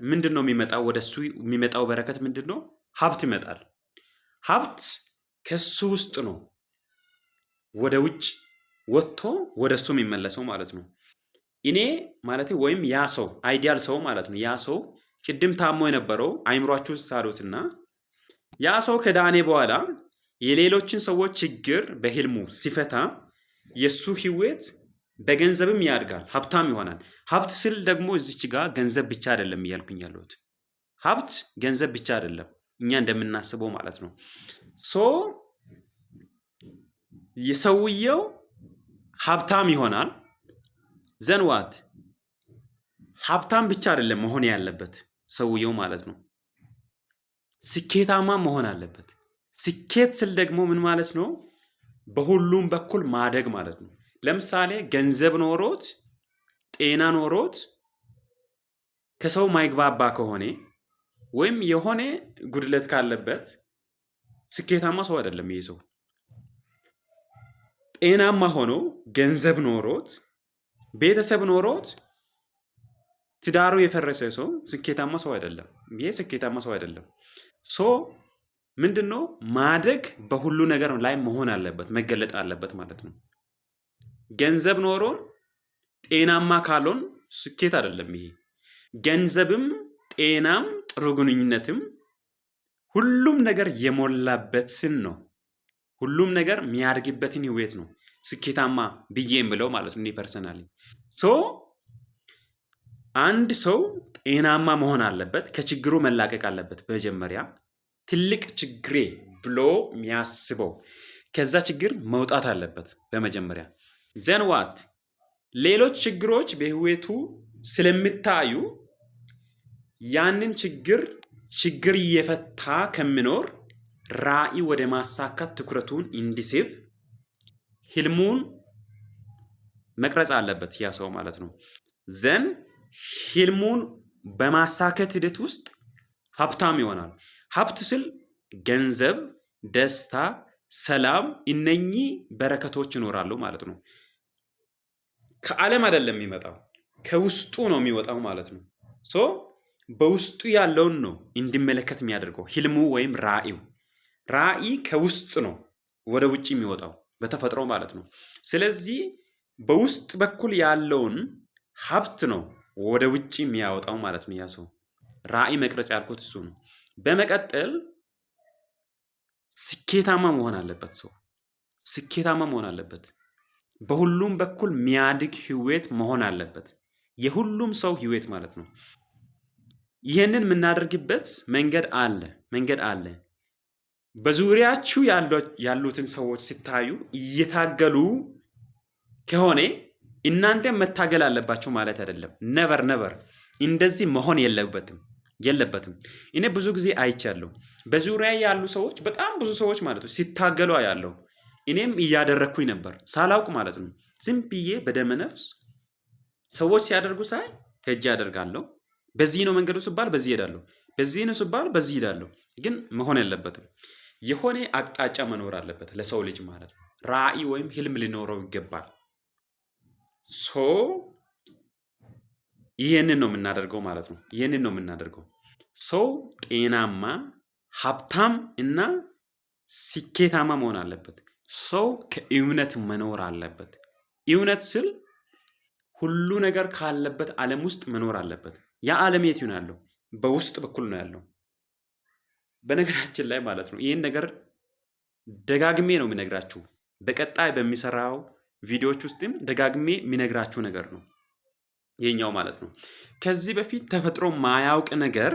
ምንድን ነው የሚመጣው? ወደ እሱ የሚመጣው በረከት ምንድን ነው? ሀብት ይመጣል። ሀብት ከሱ ውስጥ ነው ወደ ውጭ ወጥቶ ወደ እሱ የሚመለሰው ማለት ነው። እኔ ማለት ወይም ያ ሰው ideal ሰው ማለት ነው። ያ ሰው ቅድም ታሞ የነበረው አይምሯችሁ ሳሉትና ያ ሰው ከዳነ በኋላ የሌሎችን ሰዎች ችግር በህልሙ ሲፈታ የእሱ ህይወት በገንዘብም ያድጋል፣ ሀብታም ይሆናል። ሀብት ስል ደግሞ እዚች ጋር ገንዘብ ብቻ አይደለም እያልኩኝ ያለሁት። ሀብት ገንዘብ ብቻ አይደለም እኛ እንደምናስበው ማለት ነው። So የሰውየው ሀብታም ይሆናል። Then what? ሀብታም ብቻ አይደለም መሆን ያለበት ሰውየው ማለት ነው፣ ስኬታማ መሆን አለበት። ስኬት ስል ደግሞ ምን ማለት ነው? በሁሉም በኩል ማደግ ማለት ነው። ለምሳሌ ገንዘብ ኖሮት፣ ጤና ኖሮት ከሰው ማይግባባ ከሆነ ወይም የሆነ ጉድለት ካለበት ስኬታማ ሰው አይደለም ይሄ ሰው። ጤናማ ሆኖ፣ ገንዘብ ኖሮት፣ ቤተሰብ ኖሮት ትዳሩ የፈረሰ ሰው ስኬታማ ሰው አይደለም። ይሄ ስኬታማ ሰው አይደለም። So ምንድን ነው፣ ማደግ በሁሉ ነገር ላይ መሆን አለበት፣ መገለጥ አለበት ማለት ነው። ገንዘብ ኖሮን ጤናማ ካልሆን ስኬት አይደለም ይሄ። ገንዘብም ጤናም ጥሩ ግንኙነትም ሁሉም ነገር የሞላበትን ነው። ሁሉም ነገር የሚያድግበትን ህይወት ነው ስኬታማ ብዬ የምለው ማለት ነው። እኔ personally so አንድ ሰው ጤናማ መሆን አለበት፣ ከችግሩ መላቀቅ አለበት። መጀመሪያ ትልቅ ችግሬ ብሎ የሚያስበው ከዛ ችግር መውጣት አለበት በመጀመሪያ። Then what? ሌሎች ችግሮች በህይወቱ ስለሚታዩ ያንን ችግር ችግር እየፈታ ከሚኖር ራዕይ ወደ ማሳካት ትኩረቱን እንዲስብ ህልሙን መቅረጽ አለበት ያ ሰው ማለት ነው። Then ህልሙን በማሳካት ሂደት ውስጥ ሀብታም ይሆናል። ሀብት ስል ገንዘብ፣ ደስታ፣ ሰላም፣ እነኚህ በረከቶች ይኖራሉ ማለት ነው። ከዓለም አይደለም የሚመጣው፣ ከውስጡ ነው የሚወጣው ማለት ነው። So በውስጡ ያለውን ነው እንዲመለከት የሚያደርገው ህልሙ ወይም ራእዩ። ራእይ ከውስጥ ነው ወደ ውጭ የሚወጣው በተፈጥሮ ማለት ነው። ስለዚህ በውስጥ በኩል ያለውን ሀብት ነው ወደ ውጭ የሚያወጣው ማለት ነው። ያ ሰው ራእይ መቅረጽ ያልኩት እሱ ነው። በመቀጠል ስኬታማ መሆን አለበት። ሰው ስኬታማ መሆን አለበት። በሁሉም በኩል የሚያድግ ህይወት መሆን አለበት። የሁሉም ሰው ህይወት ማለት ነው። ይህንን የምናደርግበት መንገድ አለ። በዙሪያችሁ ያሉትን ሰዎች ስታዩ እየታገሉ ከሆነ እናንተም መታገል አለባችሁ ማለት አይደለም። Never, never፣ እንደዚህ መሆን የለበትም። እኔ ብዙ ጊዜ አይቻለሁ። በዙሪያዬ ያሉ ሰዎች፣ በጣም ብዙ ሰዎች ማለት ነው፣ ሲታገሉ አያለሁ። እኔም እያደረግኩኝ ነበር ሳላውቅ ማለት ነው። ዝም ብዬ በደመ ነፍስ ሰዎች ሲያደርጉ ሳይ ሄጄ አደርጋለሁ። በዚህ ነው መንገዱ ስባል በዚህ እሄዳለሁ፣ በዚህ ነው ስባል በዚህ እሄዳለሁ። ግን መሆን የለበትም። የሆነ አቅጣጫ መኖር አለበት ለሰው ልጅ ማለት ነው። ራዕይ ወይም ህልም ሊኖረው ይገባል። So ይህንን ነው የምናደርገው ማለት ነው። ይህንን ነው የምናደርገው። ሰው ጤናማ፣ ሀብታም እና ስኬታማ መሆን አለበት። ሰው ከእውነት መኖር አለበት። እውነት ስል ሁሉ ነገር ካለበት ዓለም ውስጥ መኖር አለበት። ያ ዓለም የት ነው ያለው? በውስጥ በኩል ነው ያለው። በነገራችን ላይ ማለት ነው፣ ይህን ነገር ደጋግሜ ነው የምነግራችሁ። በቀጣይ በምሰራው ቪዲዮዎች ውስጥም ደጋግሜ የምነግራችሁ ነገር ነው ይሄኛው ማለት ነው። ከዚህ በፊት ተፈጥሮ ማያውቅ ነገር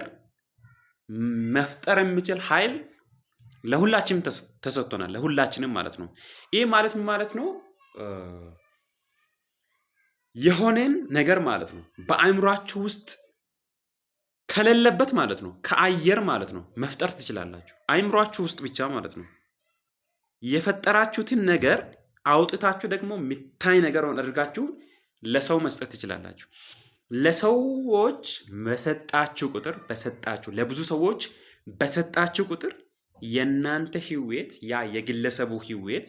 መፍጠር የሚችል ኃይል ለሁላችንም ተሰጥቶናል። ለሁላችንም ማለት ነው። ይህ ማለት ምን ማለት ነው? የሆነን ነገር ማለት ነው በአእምሯችሁ ውስጥ ከሌለበት ማለት ነው፣ ከአየር ማለት ነው መፍጠር ትችላላችሁ። አእምሯችሁ ውስጥ ብቻ ማለት ነው። የፈጠራችሁትን ነገር አውጥታችሁ ደግሞ የሚታይ ነገር አድርጋችሁ ለሰው መስጠት ትችላላችሁ። ለሰዎች በሰጣችሁ ቁጥር፣ በሰጣችሁ ለብዙ ሰዎች በሰጣችሁ ቁጥር የእናንተ ህይወት፣ ያ የግለሰቡ ህይወት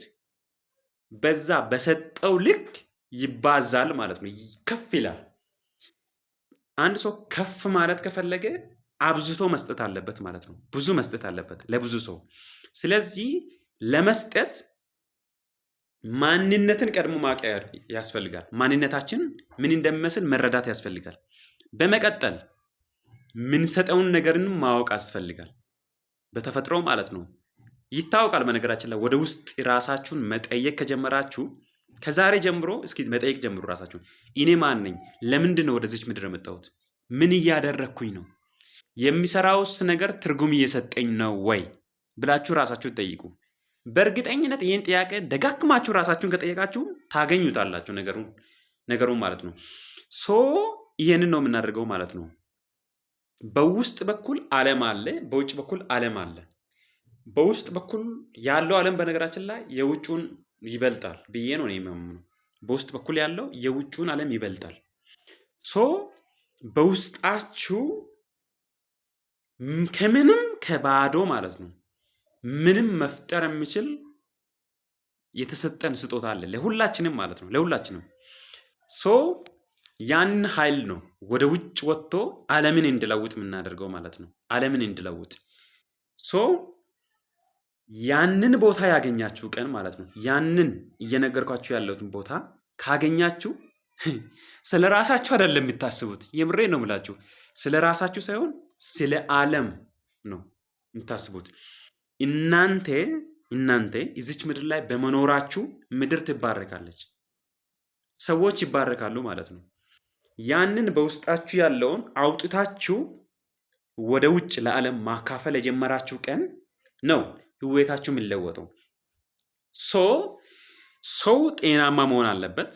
በዛ በሰጠው ልክ ይባዛል ማለት ነው፣ ከፍ ይላል። አንድ ሰው ከፍ ማለት ከፈለገ አብዝቶ መስጠት አለበት ማለት ነው። ብዙ መስጠት አለበት ለብዙ ሰው። ስለዚህ ለመስጠት ማንነትን ቀድሞ ማወቅ ያስፈልጋል። ማንነታችን ምን እንደሚመስል መረዳት ያስፈልጋል። በመቀጠል ምንሰጠውን ነገርን ማወቅ ያስፈልጋል። በተፈጥሮ ማለት ነው ይታወቃል። በነገራችን ላይ ወደ ውስጥ ራሳችሁን መጠየቅ ከጀመራችሁ፣ ከዛሬ ጀምሮ እስኪ መጠየቅ ጀምሩ ራሳችሁን። እኔ ማን ነኝ? ለምንድን ነው ወደዚች ምድር የመጣሁት? ምን እያደረግኩኝ ነው? የሚሰራውስ ነገር ትርጉም እየሰጠኝ ነው ወይ ብላችሁ ራሳችሁን ጠይቁ። በእርግጠኝነት ይህን ጥያቄ ደጋግማችሁ ራሳችሁን ከጠየቃችሁ ታገኙታላችሁ ነገሩን ማለት ነው። So ይህንን ነው የምናደርገው ማለት ነው። በውስጥ በኩል ዓለም አለ፣ በውጭ በኩል ዓለም አለ። በውስጥ በኩል ያለው ዓለም በነገራችን ላይ የውጩን ይበልጣል ብዬ ነው እኔ የማምነው። በውስጥ በኩል ያለው የውጩን ዓለም ይበልጣል። So በውስጣችሁ ከምንም ከባዶ ማለት ነው ምንም መፍጠር የሚችል የተሰጠን ስጦታ አለ ለሁላችንም ማለት ነው፣ ለሁላችንም። So ያን ኃይል ነው ወደ ውጭ ወጥቶ ዓለምን እንዲለውጥ የምናደርገው ማለት ነው። ዓለምን እንዲለውጥ። So ያንን ቦታ ያገኛችሁ ቀን ማለት ነው፣ ያንን እየነገርኳችሁ ያለሁትን ቦታ ካገኛችሁ ስለ ራሳችሁ አይደለም የምታስቡት። የምሬ ነው የምላችሁ። ስለ ራሳችሁ ሳይሆን ስለ ዓለም ነው የምታስቡት። እናንተ እዚች ምድር ላይ በመኖራችሁ ምድር ትባረካለች፣ ሰዎች ይባረካሉ ማለት ነው። ያንን በውስጣችሁ ያለውን አውጥታችሁ ወደ ውጭ ለዓለም ማካፈል የጀመራችሁ ቀን ነው ህይወታችሁ የሚለወጠው። So ሰው ጤናማ መሆን አለበት፣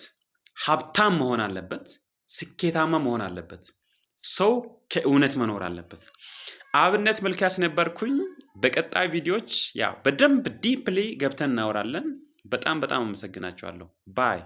ሀብታም መሆን አለበት፣ ስኬታማ መሆን አለበት። ሰው ከእውነት መኖር አለበት። አብነት መልኪያስ ነበርኩኝ። በቀጣይ ቪዲዮዎች ያው በደንብ deeply ገብተን እናወራለን። በጣም በጣም አመሰግናችኋለሁ። Bye.